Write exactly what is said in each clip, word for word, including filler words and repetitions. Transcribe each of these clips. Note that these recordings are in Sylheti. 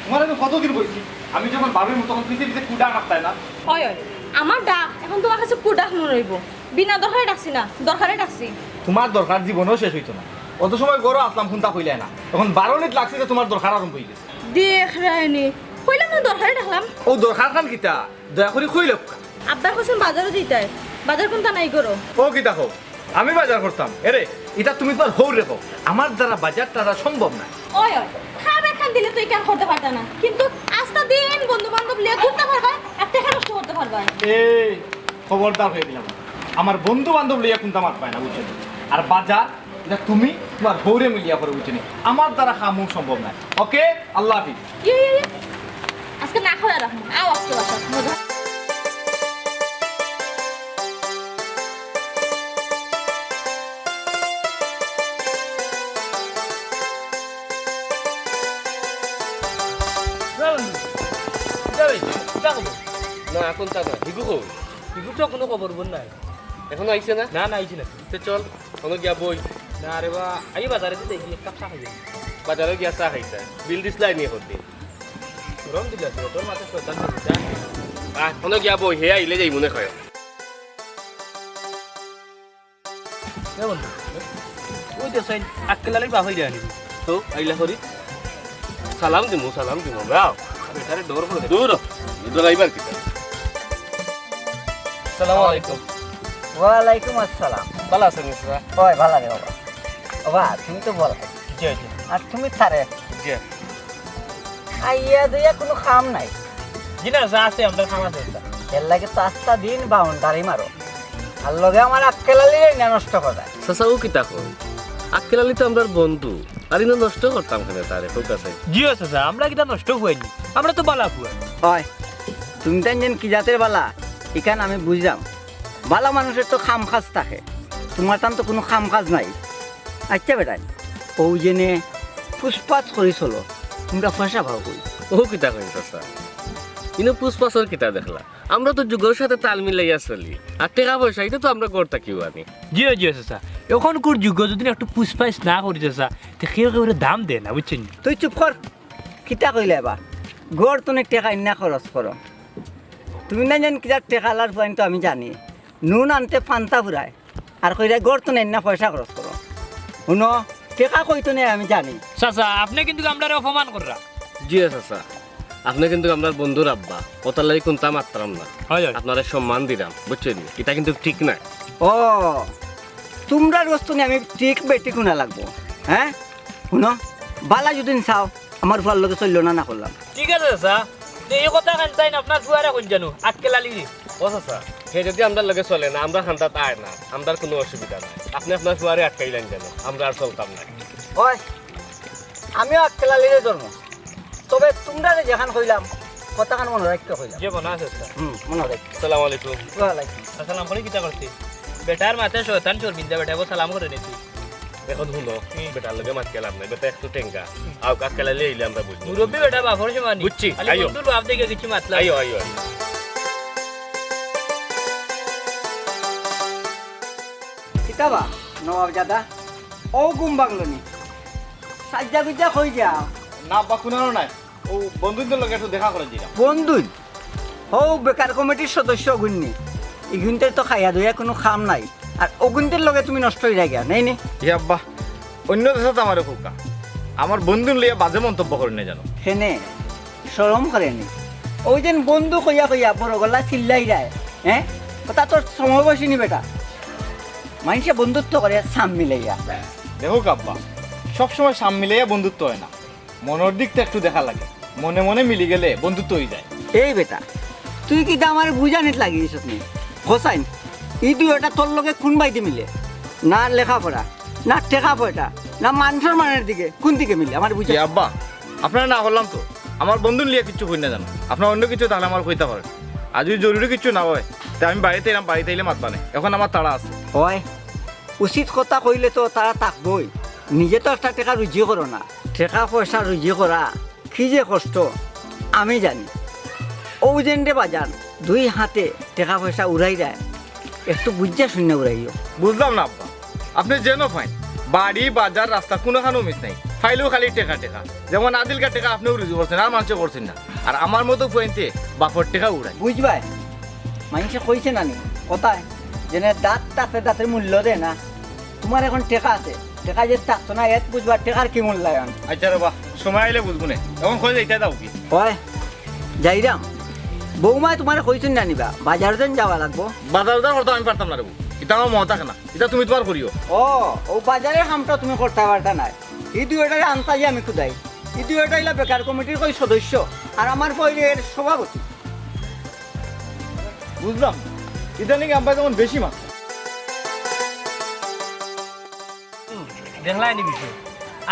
তোমার আমি কতদিন বলছি, আমি যখন বাবির মতো তখন পিছে পিছে কুডা মারতায় না। ওই, ওই, আমার ডাক এখন তোমার কাছে কুডা মনে হইব? বিনা দরকারে ডাকছি না, দরকারে ডাকছি। তোমার দরকার জীবনেও শেষ হইতো না। অত সময় গরো আসলাম, কোনটা কইলে না, এখন বারো মিনিট লাগছে যে তোমার দরকার আরম্ভ হয়ে গেছে। দেখ রায়নি, কইলাম না দরকারে ডাকলাম। ও দরকার খান কিতা? দয়া করি কই লোক। আব্বা কইছেন বাজারও দিতায়, বাজার কোনটা নাই করো। ও কিতা কও, আমি বাজার করতাম? এরে, এটা তুমি তোমার হৌর রেখো, আমার দ্বারা বাজার টাজার সম্ভব না। ওই, ওই, খাবার খান দিলে তো এই কাম করতে পারতা না, কিন্তু আস্তা দিন বন্ধু বান্ধব লিয়ে ঘুরতে পারবা, একটা খেলা নষ্ট করতে পারবা। এই, খবরদার হয়ে দিলাম, আমার বন্ধু বান্ধব লইয়া কোনটা মাত পায় না, বুঝছো নি? আর বাজার, এটা তুমি তোমার হৌরে মিলিয়া করে, বুঝছো নি? আমার দ্বারা কামও সম্ভব না। ওকে, আল্লাহ হাফিজ। ইয়ে, ইয়ে, ইয়ে। আজকে না খাওয়া রাখবো। আও আজকে বাসা। মজা। না বন্ধু, কিতা রে? কিতা খবর? না, এখন তা না। হিগু কই? হিগুর তো কোনো খবর বল নাই। এখনো আইছে না? না, না, আইছে না। তে চল, অনো গিয়া বই। না রে বা, আই বাজারে দিতে গিয়ে এক কাপ চা খাই। বাজারে গিয়া চা খাইতা? বিল দিস লাই নিয়ে করতে। গরম দিলা তো, তোর মাথায় শয়তান ঢুকে যায়। আয়, অনো গিয়া বই, হে আইলে যাই মনে হয়। এ বন্ধু, ওই তো সাইন আক্কেল আলীর বাপ হয়ে যায়নি। তো আইলা করি। সালাম দিমু, সালাম দিমু, যাও। আরে, আরে, ডর করে দে। দূর, ডরাইবার কিতা? সালাম আলাইকুম। ওয়ালাইকুম আসসালাম। ভালা আছইন নি চাচা? ওই, ভালা রে বাবা। বাবা, তুমি তো ভালা। জি, জি। আর তুমি তারে? জি। আইয়া দইয়া কোনো কাম নাই। জি না, যা আছে আমরা খাওয়া যায়। এর লাগে তো আস্তা দিন বাউন্ডারি মারো। আর লগে আমার আক্কেল আলীরে ইনা নষ্ট করে। চাচা, ও কিতা কয়? আক্কেল আলী তো আমরার বন্ধু। আর ইনো নষ্ট করতাম কেনে তারে, কউক্কা চাই। জি ও চাচা, আমরা কিতা নষ্ট ফুয়াইনি? আমরা তো বালা ফুয়া। হয়, তুমি তাইন যেন কি জাতের বালা, ইখান আমি বুঝলাম। বালা মানুষের তো কাম কাজ থাকে, তোমার তান তো কোনো কাম কাজ নাই। আচ্ছা বেটাইন, ও যেনে ফুসফাস করি চলো, তোমরা পয়সা পাও কই? ও কিতা কইন চাচা? ইনো ফুসফাসর কিতা দেখলা? আমরা তো যুগর সাথে তাল মিলাইয়া চলি। আর টেকা পয়সা, ইটা তো আমরা ঘর থাকিও আনি। জি ও, জি ও চাচা, এখনকুর যুগ যদি না একটু ফুসফাস না করি চাচা, তে কেউ কেউরে দাম দেয় না, বুঝছইন নি? তুই চুপ কর, কিতা কইলে এবার? ঘর তনে টেকা ইন্না খরচ করো। তুমি না জান কিতা টেকা আলার ফুয়াইন তো আমি জানি। নুন আনতে ফান্তা ফুরায়। আর কইরা ঘর তনে ইন্না পয়সা খরচ করো। হুনো, টেকা কই তনে আমি জানি। চাচা, আপনে কিন্তু আমরারে অপমান কররা। জি চাচা, আপনে কিন্তু আমরার বন্ধুর আব্বা, অতার লাগি কুন্তা মাতরাম না। হয়, হয়। আপনারে সম্মান দিরাম, বুঝছইন নি? ইটা কিন্তু ঠিক নায়। ও, তুমরার গেছ তনে আমি ঠিক বেঠিক হুনা লাগবো, হ্যাঁ? হুনো, বালা যদি চাও, আমার ফুয়ার লগে চললো না, না করলাম। ঠিক আছে চাচা, তে ই কথা খান তাইন আপনার ফুয়ারে কইন জানো, আক্কেল আলীরে। ও চাচা, হে যদি আমরার লগে চলে না, আমরার খান্দাত আয় না, আমরার কুনু অসুবিধা নাই। আপনে আপনার ফুয়ারে আটকাইলাইন জানো, আমরা আর চলতাম না। ওই, আমিও আক্কেল আলীরে ধরমু। তবে তুমরারে যেখান কইলাম, কথাখান মনো রাখিও কইলাম। জি, মনো আছে চাচা। হুম, মনো রাখিও। আসসালামু আলাইকুম। ওয়ালাইকুম। আসসালাম করি কিতা করতে? বেটার মাথায় শয়তান চর্বিন্দা, বেটা এগু সালাম করে নিতি। এখন হুনো, হুম। বেটার লগে মাতিয়া লাভ নাই, বেটা একটু টেঙ্গা। আউক, আক্কেল আলী আইলে আমরা বুঝমু। মুরব্বি বেটা বাপর সমান। বুঝছি, খালি আইও। বন্ধুর বাপ দেখে কিছু মাতলা। আইও, আইও, আইও। কিতা বা, নবাব দাদা? ও ঘুম ভাঙলো নি? সাজ্জা গুজ্জা কই যা? না বা, কুনানো নাই। ও বন্ধুইন্তর লগে একটু দেখা করি দিলাম। বন্ধুইন? হউ বেকার কমিটির সদস্য অগুইন নি। ইগুইন্তর তো খাইয়া দইয়া কুনু কাম নাই। আর অগুইন্তর লগে তুমি নষ্ট অইরায় গিয়া, নায় নি? ই আব্বা, অইন্য দেশো তো আমারে কউক্কা। আমার বন্ধুইন লইয়া বাজে মন্তব্য করইন না জানো। কেনে? শরম করে নি? অউ যেন বন্ধু কইয়া কইয়া বড় গলা চিল্লাইরায়, হ্যাঁ? অতা তোর সমবয়সী নি বেটা। মাইনষে বন্ধুত্ব করে সাম মিলাইয়া। দেখউক আব্বা, সবসময় সাম মিলাইয়া বন্ধুত্ব অয় না। মনর দিকটা একটু দেখা লাগে, মনে মনে মিলি গেলে বন্ধুত্ব অইযায়। এই বেটা, তুই কিতা আমারে বুঝানিত লাগিছস নি? হোসাইন, ই দুইওটা তোর লগে কুন বায়দি মিলে? না লেখাপড়া, না টেকা পয়সা, না মান সম্মানর দিকে, কুন দিকে মিলে? আমারে বুঝা। ই আব্বা, আপনারে না করলাম তো, আমার বন্ধুইন লইয়া কিচ্ছু কইন না জানো। আপনার অইন্য কিচ্ছু থাকলে আমারে কইতা পারেন। আর যদি জরুরি কিচ্ছু না অয়, তে আমি বাড়িত আইরাম, বাড়িত আইলে মাতবানে। এখন আমার তাড়া আছে। অয়, উচিত কথা কইলে তো তাড়া থাকবোই। নিজে তো একটা টেকা রুজি করো না, টেকা পয়সা রুজি করা কি যে কষ্ট আমি জানি। অউ যেন রে বাজান, দুই হাতে টেকা পয়সা উড়াইরায়, একটু বুঝিয়া শুনিয়া উড়াইও। বুঝলাম না আব্বা, আপনে যেন ফাইন, বাড়ি, বাজার, রাস্তা কুনুখানো মিস নাই। খাইলেও খালি টেকা টেকা। যেমন আদিলকার টেকা আপনেও রুজি করছইন, আর মানষে করছইন না। আর আমার মতো ফুয়াইন্তে বাপর টেকা উড়ায়। বুঝবায়, মানষে কইছে না নি কথায়, যেনে দাঁত আছে, দাঁতের মূল্য দেয় না। তুমার এখন টেকা আছে, টেকা যে থাকতো না, এত বুঝবা টেকার কি মূল্যায়ন। আচ্ছা রে বা, সময় আইলে বুঝবো নে। এখন কই যাইতায় যাও কি? অয়, যাইরাম। বৌমায় তুমারে কইছইন না নি বা, বাজার যেন যাওয়া লাগবো। বাজার উজার করতাম আমি পারতাম না রে বউ, ইতা আমার মন থাকে না, ইতা তুমি তুমার করিও। ও, অউ বাজারের কামটা তুমি করতায় পারতায় নায়। ই দুইওটারে আনতায় আমি কুদাই। ই দুইওটা ইলা বেকার কমিটির কই সদস্য, আর আমার ফুয়াইন্তে এর সভাপতি। বুঝলাম, ইদানিং আব্বা যেমন বেশি মাত। দেখলায় নি বিষয়?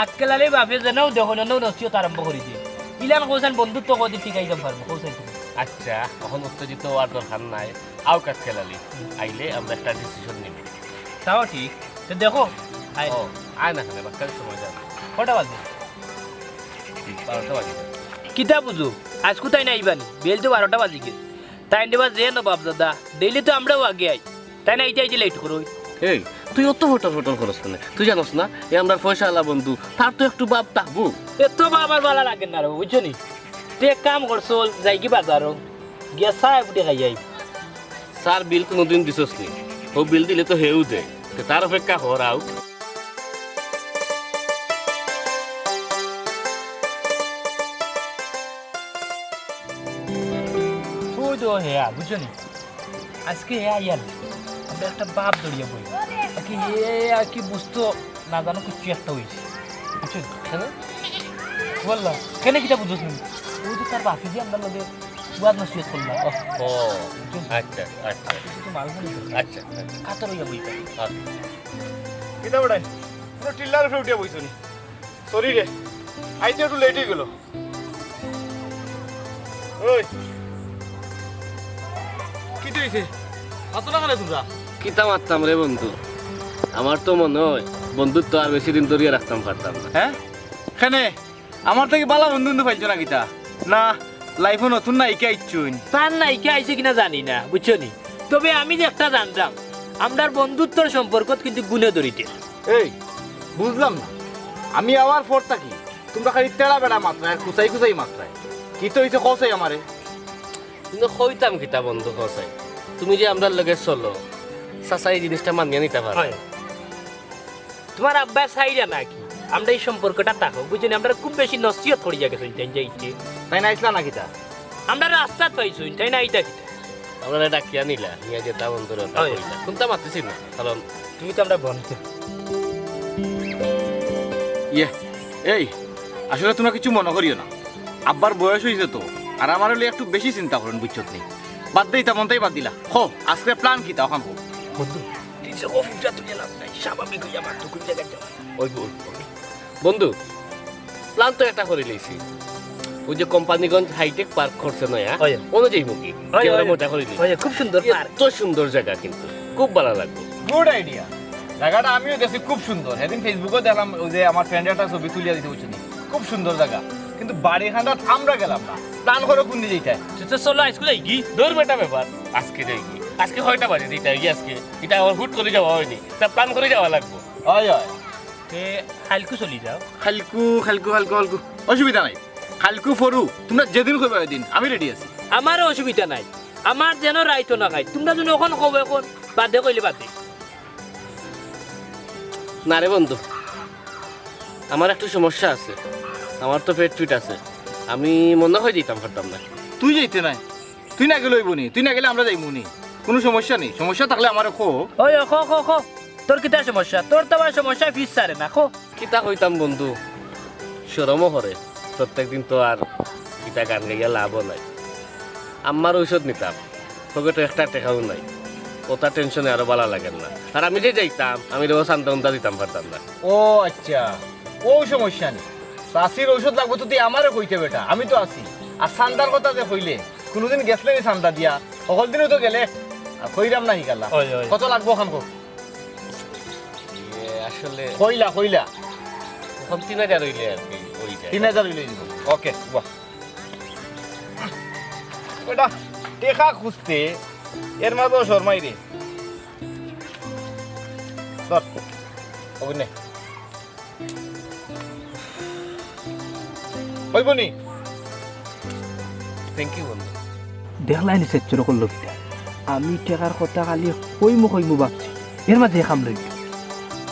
আক্কেল আলী বাপে যেন দেখো, যেন নসিহত আরম্ভ করি দিয়ে। ইলান কইছইন বন্ধুত্ব কয়দিন টিকাইতাম পারবো, কইছইন তুমি। আচ্ছা, এখন উত্তেজিত অওয়ার দরকার নাই। আউক আক্কেল আলী, আইলে আমরা একটা ডিসিশন নিমু। তাও ঠিক। তে দেখো, আয়। ও, আয় না কেনে, বাক্কার সময় যাবে। কয়টা বাজে? বারোটা বাজে। কিতা বুঝো? আইজকু তাইন আইবা নি? বেইল তো বারোটা বাজি গেছে। তাইন দেবা যে নবাব দাদা, ডেইলি তো আমরাও আগে আই। তাইন আইতে আইতে লেট করইন। এই, তুই অত ফটর ফটর করস কেনে? তুই জানোস না, এ আমরার পয়সাআলা বন্ধু, তার তো একটু ভাব থাকবো। এত ভাব আর ভালা লাগে না রে, বুঝছো নি? তুই এক কাম কর, চল, যাইগি বাজারো, গিয়া চা ফুটি খাই আই। চার বিল কুনুদিন দিছস নি? অউ বিল দিলে তো হেউ দে। তে তার অপেক্ষা কর, আউক। অউ তো হেয়া, বুঝছো নি? আইজকে হেয়া আইয়ার। আমরা একটা ভাব ধরিয়া বই। আর কি হে আর কি বুঝতো না জানো কিচ্ছু একটা অইছে। বুঝছো নি? কেনে? বললা, কেনে কিতা বুঝছস নি? অউ তো তার বাপে যে আমরার লগে ওয়াজ নসিহত করলা। ও, আচ্ছা, আচ্ছা। কিছু তো মাল খালি করলা। আচ্ছা, আচ্ছা। কাতর অইয়া বইতা। আচ্ছা। কিতা বেটায়? পুরো টিল্লার উপরে উঠিয়া বইছো নি? সরি রে, আইতে একটু লেট অই গেল। ওই, কিতা অইছে? মাতো না কেনে তুমরা? কিতা মাততাম রে বন্ধু? আমার তো মনো অয় বন্ধুত্ব আর বেশি দিন ধরিয়া রাখতাম পারতাম না। হে? কেনে? আমার থাকি ভালা বন্ধু বন্ধু পাইছো না কিতা? না, লাইফো নতুন নায়িকা আইছইন। তার নায়িকা আইছে কিনা জানি না, বুঝছো নি? তবে আমি যে একটা জানতাম, আমরার বন্ধুত্বর সম্পর্কত কিন্তু গুণে ধরিতে। এই, বুঝলাম না, আমি আওয়ার পর থাকি তুমরা খালি তেড়া বেড়া মাতরায় আর কুচাই কুচাই মাতরায়। কিতা অইছে কও চাই আমারে? কিন্তু কইতাম কিতা বন্ধু, কও চাই? তুমি যে আমরার লগে চলো, চাচায় ই জিনিসটা মানিয়া নিতা পারে। অয়। তুমার আব্বায় চাইরা নাকি আমরা ই সম্পর্কটা থাকউক, বুঝছো নি? আমরারে খুব বেশি নসিহত করিয়া গেছইন, তাইন যাইতে। তাইন আইছলা না কিতা? আমরারে রাস্তাত পাইছইন, তাইন আইতা কিতা? আমরারে ডাকিয়া নিলা, নিয়া যেতা বন্ধুর কথা অয়। কইলা। কুন্তা মাতিছি না, কারণ তুমি তো আমরার বন্ধু। ইয়ে, এই, আসলে তুমরা কিচ্ছু মনো করিও না। আব্বার বয়স অইছে তো, আর আমারে লইয়া একটু বেশি চিন্তা করইন, বুঝছো নি? বাদ দে, ইতা মনটাই বাদ দিলা। কও, আইজকে প্ল্যান কিতা, অখান কও। বন্ধু, তুই যে অফিসটা তুই লাভ নাই, স্বাভাবিক অইয়া মাত, তুই কোন জাগাত যাওয়া? ওই বল, বল। বন্ধু, প্ল্যান তো একটা করি লইছি। ওই যে কোম্পানিগঞ্জ হাইটেক পার্ক করছে নয়া, অয়। অনো যাইমু কি? অয়, অয়। মজা করি নি। অয়, খুব সুন্দর পার্ক। এত সুন্দর জাগা কিন্তু, খুব ভালা লাগবো। Good idea. জাগাটা আমিও দেখছি খুব সুন্দর। হেদিন Facebook-ও দেখলাম, ওই যে আমার ফ্রেন্ডে একটা ছবি তুলিয়া দিছে, বুঝছো নি? খুব সুন্দর জাগা। কিন্তু বাড়ি খান্দাত আমরা গেলাম না। প্ল্যান করো কুন দিকে যাইতায়? তো চলো, আইজকু যাইগি। দূর বেটা ব্যাপার। আইজকে যাইগি। আইজকে কয়টা বাজে যাইতায় গি আইজকে? ইটা আবার হুট করি যাওয়া অয়নি। তা প্ল্যান করি যাওয়া লাগবো। অয়, অয়। তে কাইলকু চলি যাও। কাইলকু, কাইলকু, কাইলকু, কাইলকু। অসুবিধা নাই। কাইলকু পরু, তুমরা যেদিন কইবা ওইদিন, আমি রেডি আছি। আমারও অসুবিধা নাই। আমার যেন রাইতো না খাই। তুমরা যেন অখন কও অখন, বাদে কইলে বাদে। না রে বন্ধু, আমার একটু সমস্যা আছে। আমার তো পেট ফিট আছে, আমি মনো অয় যাইতাম পারতাম না। তুই যাইতে নায়? তুই না গেলে অইবো নি? তুই না গেলে আমরা যাইমু নি? কুনু সমস্যা নাই, সমস্যা থাকলে আমারে কও। ওই, ও, কও, কও, কও। তোর কিতা সমস্যা? তোর তো আবার সমস্যায় ফিস ছাড়ে না, কও। কিতা কইতাম বন্ধু, শরমও করে। প্রত্যেক দিন তো আর ইতা গান গাইয়া লাভও নাই। আম্মার ঔষধ নিতাম, পকেটো একটা টেকাও নাই। অতা টেনশনে আরো ভালা লাগের না। আর আমি যে যাইতাম, আমি রে চান্দা উন্দা দিতাম পারতাম না। ও আচ্ছা, অউ সমস্যা নি। চাচির ঔষধ লাগবো তো তুই আমারে কইতে বেটা, আমি তো আছি। আর চান্দার কথা যে কইলে, কুনুদিন গেছলে নি চান্দা দিয়া? হকল দিনউ তো গেলে, আর কইরাম না হিকালা। অয়, অয়। কত লাগবো অখান কও? ইয়ে, আসলে কইলা, কইলা। অখন তিন হাজার অইলে আর কি, অই যায়। তিন হাজার অইলে দিমু। ওকে, বাহ। বেটা, টেকা খুজতে, এর মাঝেও শরমাই রে। ধর, অগুনে। অইবো নি? Thank you বন্ধু। দেখলায় নি সেচ্চুর করলো কিতা? আমি টেকার কথা খালি কইমু কইমু ভাবছি, এর মাঝে কাম লইল।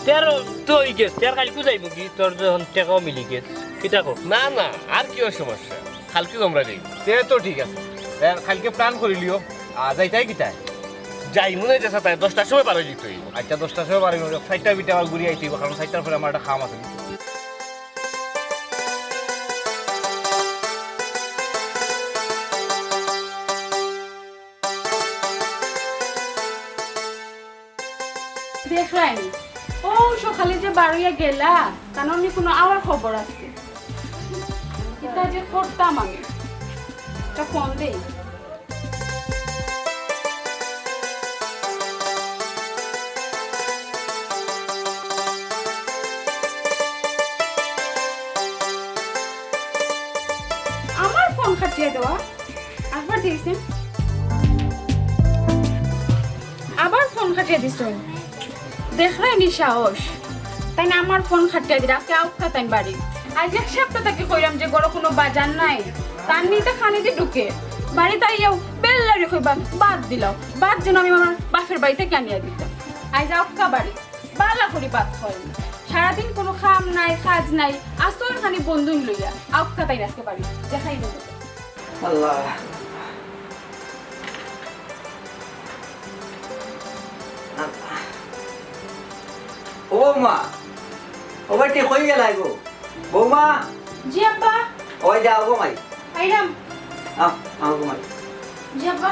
তের তো অই গেছ, তের কাইলকু যাইমু কি? তোর যখন টেকাও মিলি গেছ, কিতা কও? না না, আর কিতা সমস্যা? কাইলকু আমরা যাইমু। তে তো ঠিক আছে। তে কাইলকে plan করিলিও। আ, যাইতায় কিতায়? যাইমু না যে সাতায়, দশটার সময় বার অই যাইতে অইবো। আচ্ছা, দশটার সময় বার অইমু। চাইরটা ভিতরে আবার ঘুরি আইতে অইবো, কারণ চাইরটার পরে আমার একটা কাম আছে। দেখলায় নি, অউ সকালে যে বার অইয়া গেলা, তার নি কুনু আওয়ার খবর আছে? কিতা যে করতাম আমি, একটা ফোন দেই। আমার ফোন কাটিয়া দেওয়া, আবার দিছেন, আবার ফোন কাটিয়া দিছইন। দেখরায় নি সাহস, তাইন আমার ফোন কাটিয়া দিরা, আজকে আউক্কা তাইন বাড়ি। আইজ এক সাপ্তা থাকি কইরাম যে ঘরো কুনু বাজার নাই, তার নি তা খানি দি ঢুকে, বাড়িত আইয়াউ বেল্লারি কইবা ভাত দিলাও, ভাত যেন আমি আমার বাপের বাড়ি থাকি আনিয়া দিতাম। আইজ আউক্কা বাড়ি, বালা করি ভাত খাওয়াইন। সারাদিন কুনু কাম নাই, কাজ নাই, আছইন খানি বন্ধুইন লইয়া, আউক্কা তাইন আজকে বাড়ি, দেখাই দেবো। আল্লাহ। ও বৌমা, ও বেটি, কই গেলায় গো? বৌমা। জি আব্বা। ওই যাও গো মাই। আইরাম। আও, আও গো মাই। জি আব্বা,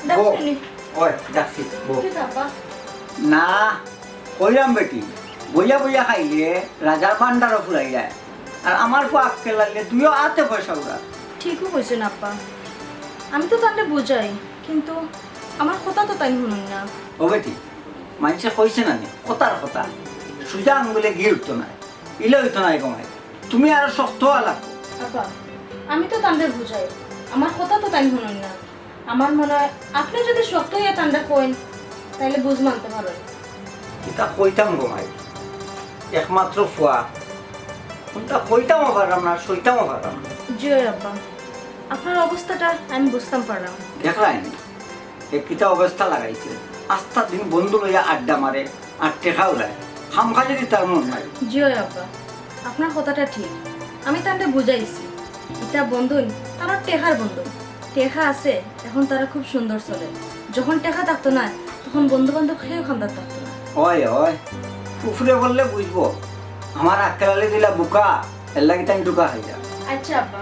বউ। ডাকছইন নি? ওই, ডাকছি, বউ। কিতা আব্বা? না, কইরাম বেটি, বইয়া বইয়া খাইলে রাজার ভান্ডারও ফুরাই যায়। আর আমার ফুয়া আক্কেল আনলে দুইও আতে পয়সা উড়ার। ঠিকউ কইছইন আব্বা, আমি তো তানরে বুঝাই, কিন্তু আমার কথা তো তাইন হুনইন না। ও বেটি, মাইনষে কইছে না নি, কথার কথা, সুজা আঙ্গুলে ঘি উঠতো নায়, ইলা অইতো নায় গো মাই। তুমি আরো শক্ত অওয়া লাগবো। আব্বা, আমি তো তানরে বুঝাই, আমার কথা তো তাইন হুনইন না। আমার মনে অয় আপনে যুদি শক্ত অইয়া তানরে কইন, তাইলে বুঝ মানতে পারইন। কিতা কইতাম গো মাই, একমাত্র ফুয়া, কুনতা কইতামও পাররাম না, সইতামও পাররাম না। জি অয় আব্বা, আপনার অবস্থাটা আমি বুঝতাম পাররাম। দেখলায় নি, এ কিতা অবস্থা লাগাইছে, আস্তা দিন বন্ধু লইয়া আড্ডা মারে, আর টেকা উড়ায়, খামখা যুদি তার মন নাই। জি অয় আব্বা, আপনার কথাটা ঠিক। আমি তানরে বুঝাইছি, ইতা বন্ধুইন, তারা টেকার বন্ধুইন। টেকা আছে, এখন তারা খুব সুন্দর চলে। যখন টেকা থাকতো না, তখন বন্ধু বান্ধব কেউ কান্দাত থাকতো না। অয়, অয়। উপরে বললে বুঝবো। আমার আক্কেল আলী দিলা বুকা, এর লাগি তাই ঢুকা হয়ে যায়। আচ্ছা আব্বা,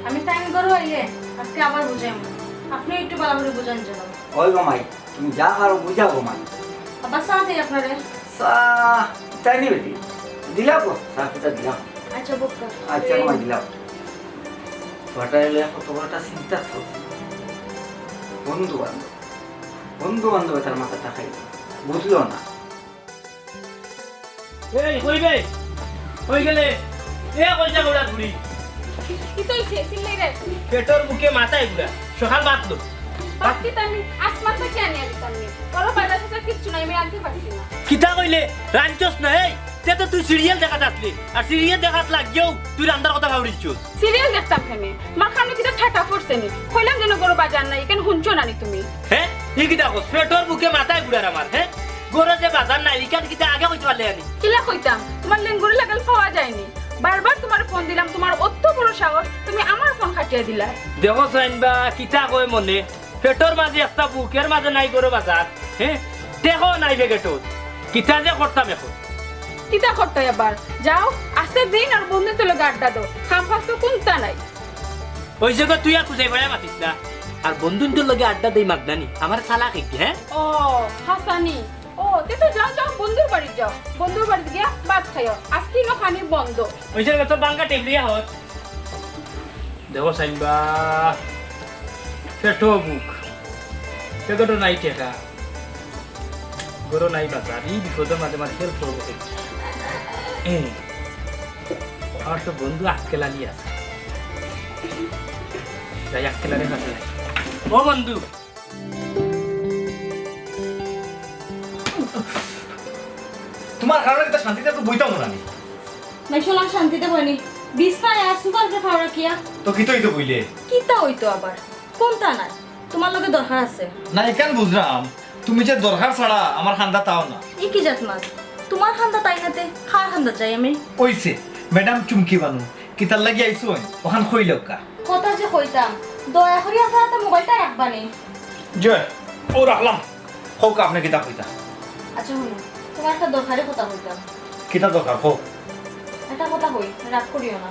আমি তাইন ঘরো আইলে আজকে আবার বুঝাইমু। আপনে একটু ভালা করি বুঝাইন যেন। ওই গো মাই, তুমি যা পারো বুঝাও গো মাই। আব্বা, চা দেই আপনারে? চা, তাই নি বেটি? দিলাও গো, চা কিতা দিলাও। আচ্ছা, বুঝলাম। আচ্ছা গো মাই, দিলাও। কত বড় একটা চিন্তা চলছে। বন্ধু বান্ধব, বন্ধু বান্ধবে তার মাথাটা খাই, বুঝলো না। এই, কই বে? কই গেলে? এ, কই যা গোড়া ঘুরি? কি তো অইছে? চিল্লাই রে। পেটর ভুকে মাথায় ঘুরা। সকাল ভাত লো। ভাত কিতা আমি আসমান থাকি আনিয়া দিতাম নি? ঘরো বাজার সাজার কিচ্ছু নাই, আমি রানতে পারছি না। কিতা কইলে? রানছস না, এই? তে তো তুই সিরিয়াল দেখাত আছলি। আর সিরিয়াল দেখাত লাগিয়াউ তুই রান্দার কথা ভাবরিছস। সিরিয়াল দেখতাম কেনে? মার কানো কিতা ঠাটা পড়ছে নি? কইলাম যেন ঘরো বাজার নাই, ইখান হুনছো না নি তুমি? হে? ই কিতা কস? পেটর ভুকে মাথায় ঘুরার আমার, হে? ঘরো যে বাজার নাই, ইখান কিতা আগে কইতে পারলে আনি? কিলা কইতাম? তুমার লেঙ্গুরি লাগাল পাওয়া যায়নি। বারবার তুমারে ফোন দিলাম, তুমার অত বড় সাহস, তুমি আমার ফোন কাটিয়া দিলায়। দেখো চাইন বা, কিতা কয় মনে? পেটর মাঝে একটা ভুক, এর মাঝে নাই ঘরো বাজার, হে? টেকাও নাই পকেটো। কিতা যে করতাম এখন? কিতা করতায় আবার? যাও, আস্তা দিন আর বন্ধুইন্তর লগে আড্ডা দেও। কাম কাজ তো কুন্তা নাই। ওই যে গো, তুই আর খুজাই বাড়াই মাতিস না। আর বন্ধুইন্তর লগে আড্ডা দেই মাগনা নি, আমারে চালাক কইগি, হে? ও, হাছা নি। ও, তে তো যাও, যাও, বন্ধুর বাড়িত যাও। বন্ধুর বাড়িত গিয়া ভাত খাইও। আজকে ইনো খানি বন্ধ। ওই যে গো, তোর বাঙ্গা টেবলিয়া হত। দেখো চাইন বা, পেটো ভুক, পকেটো নাই টেকা, ঘরো নাই বাজার, ই বিপদর মাঝে আমার help করবো কে? এ, আমার তো বন্ধু আক্কেল আলী আছে, যাই আক্কেল আলীর কাছে যাই। ও বন্ধু, তুমার কারণে একটা শান্তিতে একটু বইতাম না আমি। মাইশাল্লাহ, শান্তিতে বইনি। বিছনায় আর সুপার যে ফাওরা কিয়া? তো কিতা অইতো কইলে? কিতা অইতো আবার? কুনতা নায়? তুমার লগে দরকার আছে। না, ইখান বুঝরাম, তুমি যে দরকার ছাড়া আমার কান্দাত আও না। ই কি জাত মাত? তুমার কান্দাত আই না তে কার কান্দাত যাই আমি? অইছে, ম্যাডাম চুমকি বানু, কিতার লাগি আইছো অখান কইলাউক্কা। কথা যে কইতাম, দয়া করি আপনারা তো মোবাইলটা রাখবা নি। জি, অউ রাখলাম। কউক্কা, আপনে কিতা কইতা? আচ্ছা, হুনো, তুমার একটা দরকারি কথা কইতাম। কিতা দরকার, কও। একটা কথা কই, রাগ করিও না।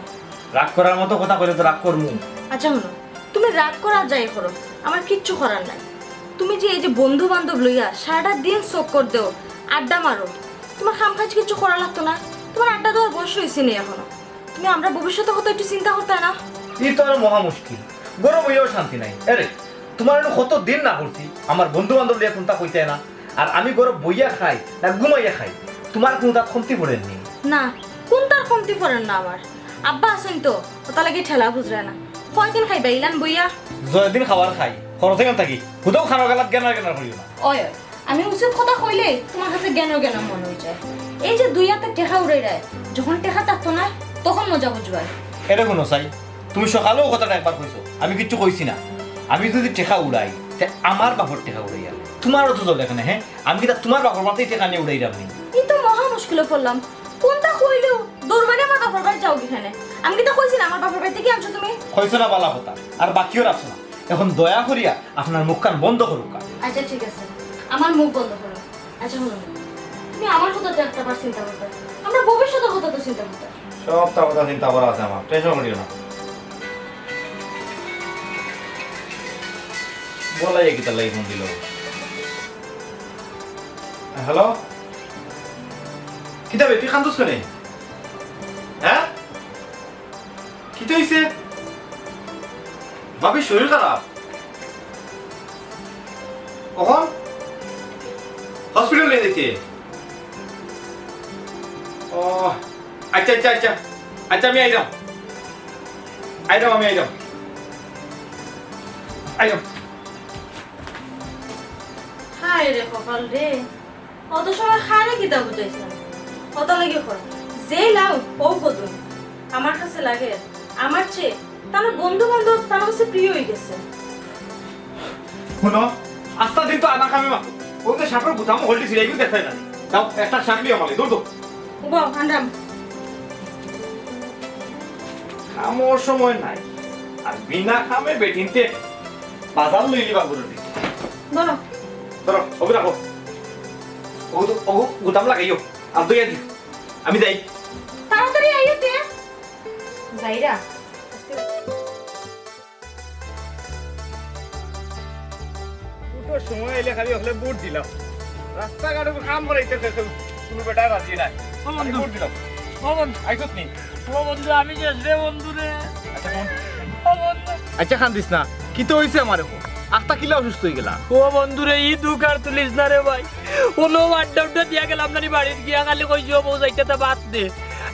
রাগ করার মতো কথা কইলে তো রাগ করমু। আচ্ছা, হুনো, তুমি রাগ করো আর যাই করো, আমার কিচ্ছু করার নাই। তুমি যে এই যে বন্ধু বান্ধব লইয়া সারাটা দিন চক্কর দেও, আড্ডা মারো, তুমার কাম কাজ কিচ্ছু করা লাগতো না। তুমার আড্ডা দেওয়ার বয়স অইছে নি এখনো। তুমি আমরার ভবিষ্যতর কথা একটু চিন্তা করতায় না? ই তো আরো মহা মুশকিল, ঘরো বইয়াও শান্তি নাই। এরে, তুমারে নু কত দিন না করছি, আমার বন্ধু বান্ধব লইয়া কুনতা কইতায় না। আর আমি ঘরো বইয়া খাই না ঘুমাইয়া খাই, তুমার কুনতাত কমতি পড়ের নি? না, কুনতার কমতি পড়ের না আমার। আব্বা আছইন তো, অতার লাগি ঠেলা বুঝরায় না। কয়দিন খাইবা ইলান বইয়া? যয়দিন খাওয়ার খাই, খরচ অইন থাকি, হুদাউ খানোর গালাত গেনার গেনার করিও না। অয়, অয়, আমি উচিত কথা কইলে তুমার কাছে গেনার গেনার মনো অইযায়। এই যে দুই আতে টেকা উড়াইরায়, যখন টেকা থাকতো না, তখন মজা বুঝবায়। এরে হুনো চাই, তুমি সকালেও কথাটা একবার কইছো, আমি কিচ্ছু কইছি না। আমি যুদি টেকা উড়াই, তে আমার বাপর টেকা উড়াইয়ার, তুমারও তো চলে এখানে, হে? আমি কিতা তুমার বাপর বাড়িত থাকি টেকা নিয়া উড়াইরাম নি? ই তো মহা মুশকিলো পড়লাম। কুনতা কইলেউ দৌড় মারি আমার বাপর বাড়িত যাওগি কেনে? আমি কিতা কইছি না আমার বাপর বাড়ি থাকি আনছো তুমি? কইছো না, ভালা কথা, আর বাকিও রাখছো না। এখন দয়া করিয়া আপনার মুখখান বন্ধ করউক্কা। আচ্ছা, ঠিক আছে, আমার মুখ বন্ধ করো। আচ্ছা, হুনো, তুমি আমার কথা তো একটা বার চিন্তা করতায়, আমরার ভবিষ্যতর কথা তো চিন্তা করতায়। সবতা কথা চিন্তা করা আছে আমার, টেনশন করিও না। বলাই কিতার লাগি ফোন দিল? হ্যালো, কিতা বে, তুই কান্দস কেনে? হ্যাঁ, কিতা অইছে? ভাবির শরীর খারাপ? অখন হসপিটাল নিয়া যাইতে? ও, আচ্ছা, আচ্ছা, আচ্ছা। আচ্ছা, আমি আইরাম। আইরাম, আমি আইরাম। আইরাম। হায় রে কপাল রে। অত সময় কারে কিতা বুঝাইছ? অতা লাগি কর, যে লাও, অউ কদুন। আমার কাছে লাগে, আমার চেয়ে তার বন্ধু বান্ধব তার কাছে প্রিয় অইগেছে। হুনো, আস্তা দিন তো আনা কামে মাতো। অউ যে শার্টর বুতাম হলটি সিলাই করে দেখতে না। দাও, একটা শার্ট লিও আমারে, দৌড় দাও। উবাও, আনরাম। কামর সময় নাই। আর বিনা কামে বেটিন্তে বাজার লইলি বাবুর। ধরো। ধরো, অগু রাখো। অগু তো, অগু গুতাম লাগাইও। আর দুই আদি। আমি যাই। তাড়াতাড়ি আইও তে। যাইরা। ভোটর সময় আইলে খালি অকলে ভোট দিলাম। রাস্তাঘাটে তো কাম করাইতে কে-, কে-, কুনু বেটা রাজি নাই। ও বন্ধু। আমি ভোট দিলাম। ও বন্ধু। আইছত নি? ও বন্ধু, আমি শেষ রে বন্ধু রে। আচ্ছা, কোন? ও বন্ধু। আচ্ছা, কান্দিস না। কিতা অইছে আমারে ক? আখতা কিলা অসুস্থ অইগেলা? ও বন্ধু রে, ই দুখ আর তুলিস না রে ভাই। অনো আড্ডা উড্ডা দিয়া গেলাম নানি বাড়িত গিয়া, খালি কইছি, "ও বউ, যাইতে তা বাদ দে।"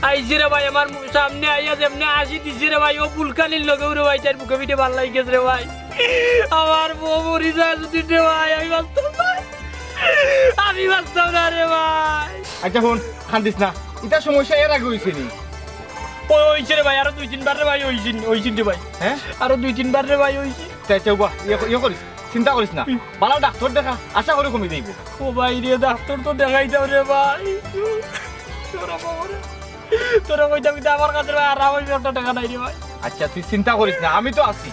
আইছি রে ভাই, আমার মু-, সামনে আইয়া যেমনে আশি দিছি রে ভাই, ও বুলকানির লগে রে ভাই, তার বুকে পিঠে ভালা লাগি গেছে রে ভাই। আমার বউ মরি যায় যদি রে ভাই, আমি বাঁচতাম না। আমি বাঁচতাম না রে ভাই। আচ্ছা হুন, কান্দিস না। ইতা সমস্যা এর আগে অইছে নি? ও অইছে রে ভাই, আরো দুই তিনবার রে ভাই অইছে নি, অইছে নি রে ভাই। হ্যাঁ? আরো দুই তিনবার রে ভাই অইছে। আচ্ছা, আচ্ছা, উবা, ইয়ে ক-, ইয়ে করিস, চিন্তা করিস না। হুম। ভালা ডাক্তর দেখা, আশা করি কমি যাইবো। ও ভাই রে, ডাক্তর তো দেখাইতাম রে ভাই। তোরা বাবা রে। তোরা কইতাম কিন্তু আমার কাছে ভাই আরাম অইবে, একটা টেকা নাই রে ভাই। আচ্ছা, তুই চিন্তা করিস না, আমি তো আছি।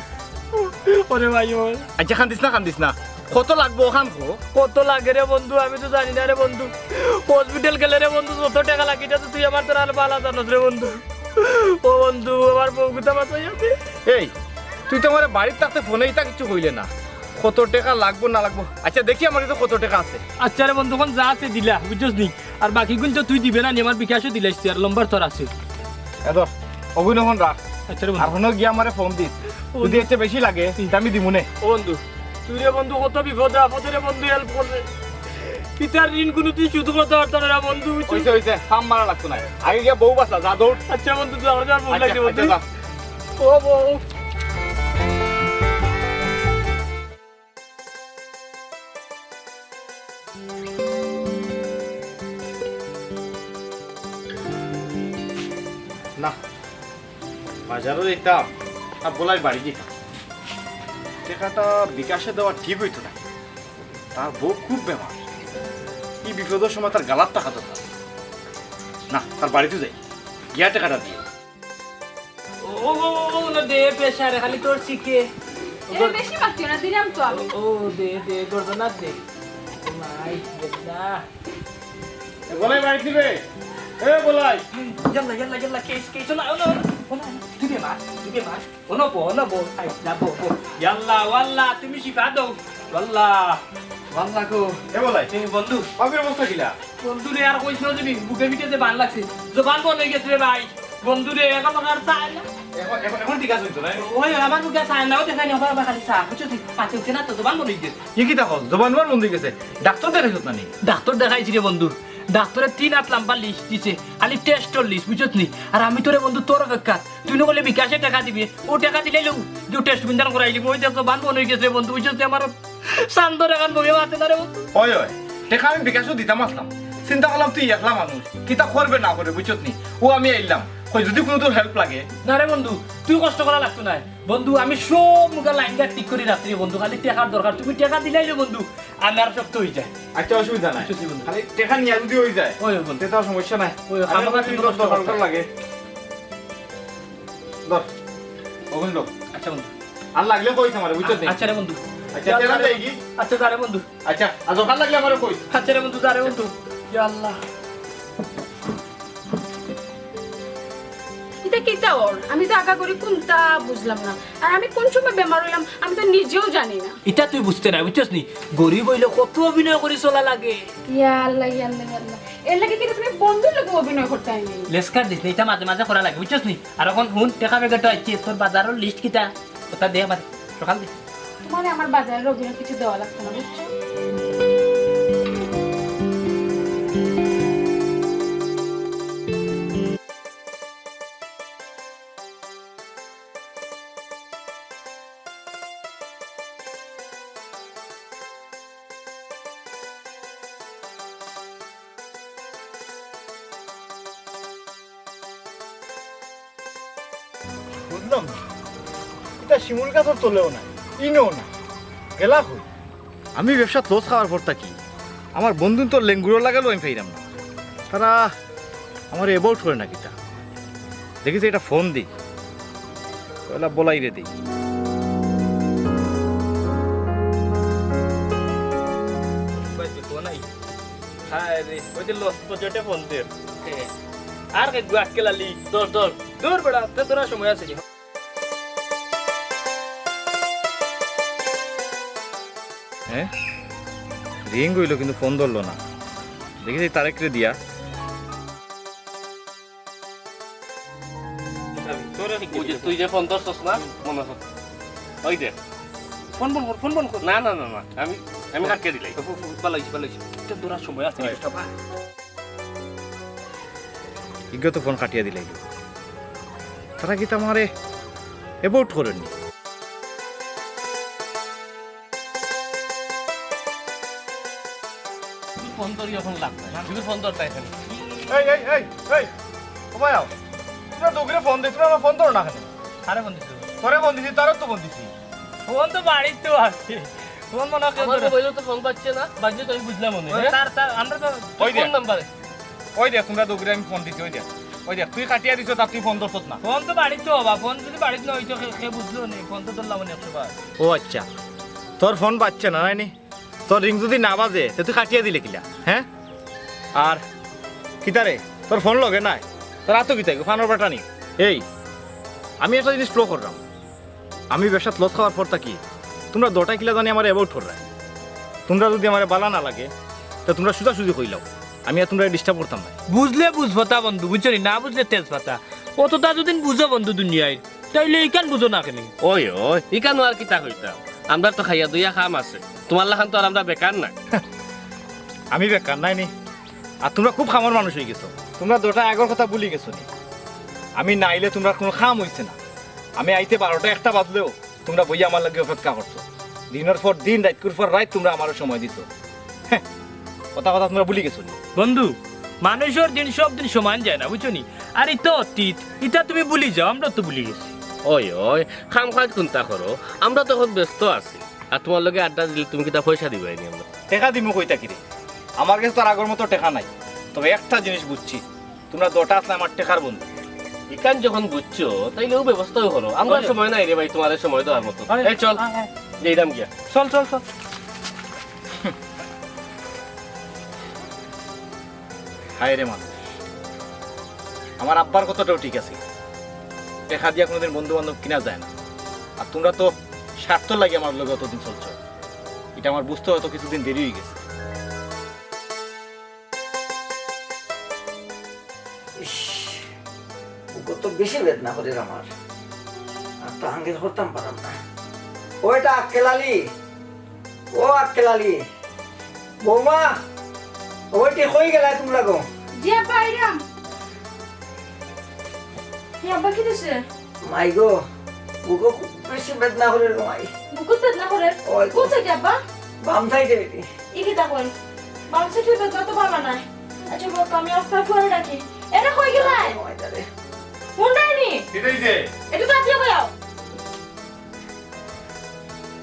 ওরে ভাই, ওরে। আচ্ছা, কান্দিস না, কান্দিস না। কত লাগবো অখান ক? কত লাগে রে বন্ধু, আমি তো জানি না রে বন্ধু। হসপিটাল গেলে রে বন্ধু, যত টেকা লাগে, ইটা তো তুই আমার তোর আর ভালা জানোস রে বন্ধু। ও বন্ধু, আমার বউ গুতা বাঁচাই আছে। এই, তুই তো আমারে বাড়িত থাকতে ফোনে ইতা কিচ্ছু কইলে না। কত টেকা লাগবো না লাগবো? আচ্ছা, দেখি আমার কাছে কত টেকা আছে। আচ্ছা রে বন্ধু, অখন যা আছে দিলা, বুঝছস নি? আর বাকিগুন তো তুই দিবে না নি, আমার বিকাশও দিলাইস তুই, আর নম্বর তোর আছে। এ ধর, অগুন অখন রাখ। আচ্ছা রে বন্ধু। আর হনো গিয়া আমারে ফোন দিস। ও বন্ধু। যদি এর চেয়ে বেশি লাগে, হুম। তে আমি দিমুনে। ও বন্ধু, তুই রে বন্ধু কত বিপদে আপদে রে বন্ধু help কররে। ইতার ঋণ কুনু তুই শোধ করতে পারতো না রে বন্ধু, তুই অইছে, অইছে, ফাম মারা লাগতো না। আগে গিয়া বউ বাঁচা, যা দৌড়। আচ্ছা বন্ধু, তুই আমার বউ আচ্ছা, লাগে বন্ধু। আচ্ছা, যা। ও বউ। না, বাজারো যাইতাম, আর বলাই বাড়ি দিতাম। টেকাটা বিকাশে দেওয়া ঠিক অইতো না। তার বউ খুব বেমার। ই বিপদর সময় তার গালাত থাকা দরকার। না, তার বাড়িত যাই, গিয়া টেকাটা দিও। ও, ও, ও, ও, না দে, প্রেশারে খালি তোর শিখে। এ, বেশি মাতিও না, দিলাম তো আমি। ও, ও, দে, দে, গর্দনাত দে। মাই, বেটা। এ, বলাই বাড়ি দিবে? এ, বলাই। ইয়াল্লা, ইয়াল্লা, ইয়াল্লা, কেস, কেস, না, না, না, না, তুই বেমার, তুই বেমার। অনো বো, অনো বো, আই, না, বো, বো। ইয়াল্লা, ওয়াল্লা, তুমি শিফা দেও। ওয়াল্লা, ওয়াল্লা গো। এ, বলাই। এ, বন্ধু। বাপের অবস্থা কিলা? বন্ধু রে, আর কইস না, তুমি বুকে পিঠে যে বান লাগছে। জবান বন্ধ অই গেছে রে ভাই। বন্ধু রে, এখন আমার চায় না। এখন, এখন, এখন ঠিক আছে তো, নাই? ওই আমার মুখে চায় না, ও দেখাই না, আবার, আবার খালি চা। বুঝছো তুই? পাতে উঠে না তো, জবান বন্ধ অই গেছে। ই কিতা কস? জবান জবান বন্ধ অই গেছে। ডাক্তার দেখাইছত না নি? ডাক্তার দেখাইছি রে বন্ধু। ডাক্তারে তিন আত লাম্বা লিস্ট দিছে। খালি টেস্টর লিস্ট, বুঝছত নি? আর আমি তো রে বন্ধু তোর অপেক্ষা। তুই না করলে বিকাশে টেকা দিবে। ও টেকা দিলে লউ, যে টেস্ট গুঞ্জান করাই দিব। ওই দেখ জবান বন্ধ অই গেছে রে বন্ধু। বুঝছত নি? আমার চান্দর এখন বউয়ে মাতে না রে বন্ধু। ওই, ওই, টেকা আমি বিকাশও দিতাম আসলাম। চিন্তা করলাম তুই একলা মানুষ, কিতা করবে না করবে, বুঝছত নি? ও আমি আইলাম, কই যদি কোনো তোর হেল্প লাগে। না রে বন্ধু, তুই কষ্ট করা লাগতো না। বন্ধু, আমি সব মুখা লাইন গার্ড ঠিক করি রাখছি রে বন্ধু, খালি টেকার দরকার, তুমি টেকা দিলাই রে বন্ধু, আমি আর শক্ত অই যায়। আচ্ছা, অসুবিধা নাই। বুঝছি বন্ধু। খালি টেকা নিয়া যদি অই যায়, ওই, ওই বন্ধু। তে তো আর সমস্যা নাই। ওই, আমি খামাখা এখন তুমি যদি কষ্ট দরকার করতে লাগে। ধর, ওগুন লোক। আচ্ছা বন্ধু। আর লাগলে কইস আমারে, বুঝছত নি? আচ্ছা রে বন্ধু। আচ্ছা, যা, টেকা যা রে দেই কি? আচ্ছা, যা রে বন্ধু। আচ্ছা, আর দরকার লাগলে আমারে কইস। আচ্ছা রে বন্ধু, যা রে বন্ধু। ইয়া আল্লাহ। ইটা কিতা অর? আমি তো আগা করি কুনতা বুঝলাম না। আর আমি কোন সময় বেমার অইলাম, আমি তো নিজেও জানি না। ইটা তুই বুঝতে না, বুঝছস নি? গরিব অইলে কত অভিনয় করি চলা লাগে। ইয়া আল্লাহ, ইয়া আল্লাহ, ইয়া আল্লাহ। এর লাগি কিন্তু তুমি বন্ধুর লগে অভিনয় করতে আইনি। লেসকার দিস না, ইটা মাঝে মাঝে করা লাগে, বুঝছস নি? আর এখন হুন, টেকা প্যাকেট আইছে, তোর বাজারর লিস্ট কিতা? ওটা দে আমার, সকাল দে। তোমারে আমার বাজারর অভিনয় কিছু দেওয়া লাগতো না, বুঝছো? বুঝলাম না, ইটা শিমুল গাছর তলেও না, ইনেও না, গেলা কই? আমি ব্যবসাত লস খাওয়ার পর থাকি আমার বন্ধুর তো লেঙ্গুরর লাগালও আমি পাইরাম না। তারা আমারে অ্যাভয়েড করে না কিতা? দেখি যে একটা ফোন দি, পয়লা বলাইরে দেই। হায় রে, ওই যে লস বাজেটে ফোন দের। আর কে গুয়া আক্কেল আলী। ধর, ধর। ধর বেটা, তে তোরা সময় আছে নি? হ্যাঁ? রিং অইলো কিন্তু ফোন ধরলো না। দেখি যে তারেকরে দিয়া। তোরা কি ওই যে করবি? তুই যে ফোন ধরছস না, মনে হয়। ওই দেখ। ফোন বন্ধ কর, ফোন বন্ধ কর। না, না, না, না। আমি, আমি কাটিয়া দিলাই। ফো-, ফো-, পালাইছি, পালাইছি। এটা ধরার সময় আছে, হয়। এটা ভাই। ইগো তো ফোন কাটিয়া দিলাই। তারা কিতা আমারে অ্যাভয়েড করেনি? তুই ফোন ধরি এখন লাভ নাই। তুই ফোন ধরতে এখানে। এই, এই, এই, এই, ও ভাই, আও। তোমরা দুগরে ফোন দিই, তোমরা আমার ফোন ধরো না কেনে? আরে ফোন দিছি। তোরে ফোন দিছি, তারও তো ফোন দিছি। ফোন তো বাড়িত তো আছে। ফোন মনে হয় কেউ আমার ধরে। মোবাইলে তো ফোন পাচ্ছে না, বাজলে তো আমি বুঝলাম মনে হয়, ওই হ্যাঁ? তার, তার, আমরা তো ওই দে। ফোন নাম্বারে। ওই দেখ, তোমরা দুগরে আমি ফোন দিছি, ওই দেখ। ওই দেখ, তুই কাটিয়া দিছস, তার তুই ফোন ধরছত না। ফোন তো বাড়িত তো বাবা, ফোন যদি বাড়িত না হইতো, কে, কে বুঝলো নি? ফোন তো ধরলাম নি একশো বার। ও আচ্ছা, তোর ফোন বাজছে না, নাইনি? তোর রিং যদি না বাজে, তে তুই কাটিয়া দিলে কিলা, হ্যাঁ? আর কিতারে, তোর ফোন লগে নাই, তোর আতো কিতা, ফানোর বাটা নি? এই, আমি একটা জিনিস ফলো করলাম, আমি ব্যবসাত লস খাওয়ার পর থাকি, তোমরা দুটায় কিলা জানি আমারে অ্যাভয়েড কররায়। তোমরা যদি আমারে বালা না লাগে, তে তোমরা সোজাসুজি কইলাও, আমি আর তোমরারে ডিস্টার্ব করতাম না। বুঝলে বুঝ ফাতা বন্ধু, বুঝছো নি? না বুঝলে তেজ ফাতা। অতটা যদি বুঝো বন্ধু দুনিয়ার, তাইলে ইখান বুঝো না কেনে? ওই, ওই, ইখান আর কিতা কইতাম? আমরা তো খাইয়া দইয়া কাম আছে, তোমার লাখান তো আর আমরা বেকার না। আমি বেকার নায় নি, আর তোমরা খুব কামর মানুষ অই গেছো। তোমরা দুটায় আগর কথা ভুলি গেছো নি? আমি না আইলে তোমরার কোনো কাম অইছে না। আমি আইতে বারোটা একটা বাজলেও তোমরা বইয়া আমার লাগি অপেক্ষা করছো। দিনর পর দিন, রাইতকুর পর রাইত তোমরা আমারে সময় দিছো। হ্যাঁ, কথা কথা তোমরা ভুলি গেছো নি? বন্ধু, মানুষর দিন সব দিন সমান যায় না, বুঝছো নি? আর ইতা অতীত, ইতা তুমি ভুলি যাও, আমরা তো ভুলি গেছি। ওই, ওই, কাম কাজ কুনতা করো? আমরা তো অখন ব্যস্ত আছি। আর তুমার লগে আড্ডা দিলে তুমি কিতা পয়সা দিবায়নি আমরারে? টেকা দিমু কই থাকিরে? আমার গেছে তো আর আগর মতো টেকা নাই। তবে একটা জিনিস বুঝছি, তুমরা দুইটা আছলায় আমার টেকার বন্ধু। ইখান যখন বুঝছো, তাইলে অউ ব্যবস্থাউ করো। আমরার সময় নাই রে ভাই, তুমারে সময় দেওয়ার মতো। এই চল, যাইরাম গিয়া। চল, চল, চল। হায় রে মানুষ, আমার আব্বার কথাটাও ঠিক আছে, টেকা দিয়া কুনুদিন বন্ধু বান্ধব কিনা যায় না। আর তুমরা তো স্বার্থর লাগি আমার লগে অতদিন চলছো, ইটা আমার বুঝতে হয়তো কিছুদিন দেরি অইগেছে। ইস, বুকো তো বেশি বেদনা করের আমার, আর তো আঙ্গেজ করতাম পারাম না। ও বেটা আক্কেল আলী, ও আক্কেল আলী, বৌমা, ও বেটি কই গেলায় তুমরা গো? জি আব্বা, আইরাম। হে আব্বা, কিতা অইছে? মাই গো, বুকো খুব বেশি বেদনা করের গো মাই। বুকো বেদনা করের? ওই তো। কুন সাইডে আব্বা? বাম সাইডে বেটি। ই কিতা কইন? বাম সাইডর বেদনা তো ভালা নায়। আচ্ছা বাবা, তো আমি আজকে পরে ডাকি। এরে কই গেলায়? ওই তারে। হুনরায়নি? কিতা অইছে? একটু তাড়াতাড়ি কইও।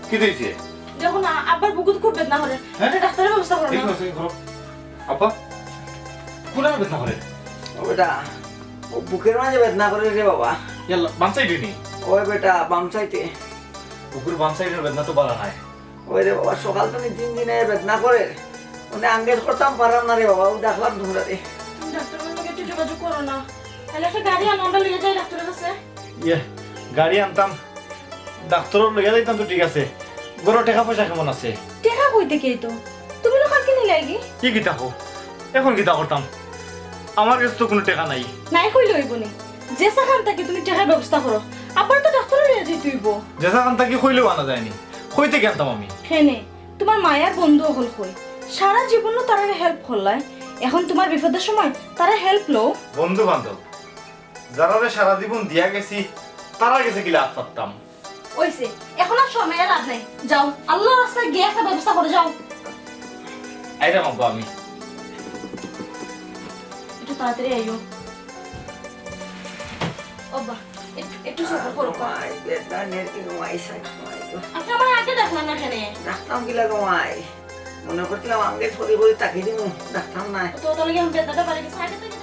কিতা অইছে? দেখো না, আব্বার বুকুত খুব বেদনা করের। হ্যাঁ? একটা ডাক্তারর ব্যবস্থা করো না। ঠিক আছে, করো। আব্বা, কুনানো বেদনা করের? ও বেটা, ও বুকর মাঝে বেদনা করের রে বাবা। ইয়াল্লা, বাম সাইডে নি? ওই বেটা, বাম সাইডে। বুকর বাম সাইডর বেদনা তো ভালা নায়। ওই রে বাবা, সকাল থাকি দিন দিন এ বেদনা করের। মানে আঙ্গেজ করতাম পারাম না রে বাবা, ও দেখলাম তুমরারে। তুমি ডাক্তারর লগে একটু যোগাযোগ করো না। তাইলে একটা গাড়ি আনো, আমরা লইয়া যাই ডাক্তারর কাছে। ইয়ে, গাড়ি আনতাম, ডাক্তারও লইয়া যাইতাম তো ঠিক আছে, ঘরো টেকা পয়সা কেমন আছে? টেকা কই থাকি আইতো? তুমি তো কালকে নিলায়গি। ই কিতা কও? অখন কিতা করতাম? আমার গেছে তো কুনু টেকা নাই। নাই কইলে অইবো নি, যেছাখান থাকি তুমি টেকার ব্যবস্থা করো, আব্বারে তো ডাক্তারো লইয়া যাইতে অইবো। যেছাখান থাকি কইলেও আনা যায়নি, কই থাকি আনতাম আমি? কেনে, তুমার মায়ার বন্ধু অকল কই? সারা জীবন তো তারারে help করলায়, অখন তুমার বিপদর সময় তারার help লও। বন্ধু বান্ধব, যারারে সারা জীবন দিয়া গেছি, তারার গেছে কিলা আত পাততাম? অইছে, অখন আর শরমাইয়া লাভ নাই। যাও, আল্লার রাস্তায় গিয়া একটা ব্যবস্থা করো, যাও। আইরাম আব্বা আমি। একটু তাড়াতাড়ি আইও। ও আব্বা, একটু, একটু সবুর করো। মাই, বেদনা নের কি মাই সাইড মাই গো। আপনে আমারে আগে ডাকলা না কেনে? ডাকতাম কিলা গো মাই? মনে করছিলাম আঙ্গেজ করি করি তাকি দিমু, ডাকতাম না। তো তাইলে আমি বেদনাটা বাড়ি গেছে, আগে থাকি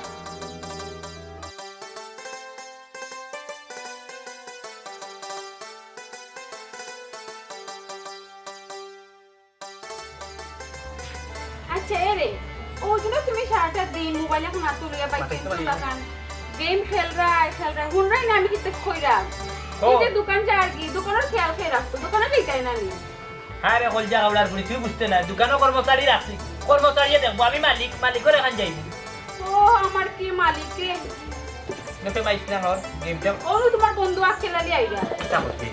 আচ্ছা, এরে, ও যে না তুমি সারাটা দিন মোবাইল অখন আতো লইয়া বাইচ্চাইন্তর লাখান game খেলরায়, খেলরায়, হুনরায় না আমি কিতা কইরাম? ও। এই যে দোকান যারগি, দোকানর খেয়াল কে রাখতো, দোকানো যাইতায় না নি? হ্যাঁ রে, কলজা হাওড়ার ফুড়ি, তুই বুঝতে না, দোকানো কর্মচারী রাখছি, কর্মচারীয়ে দেখবো, আমি মালিক, মালিকর অখান যাইবো। ও, আমার কি মালিকে। নতে মাইস না হর, game টা। ও, তুমার বন্ধু আক্কেল আলী আইরা। কিতা করতে?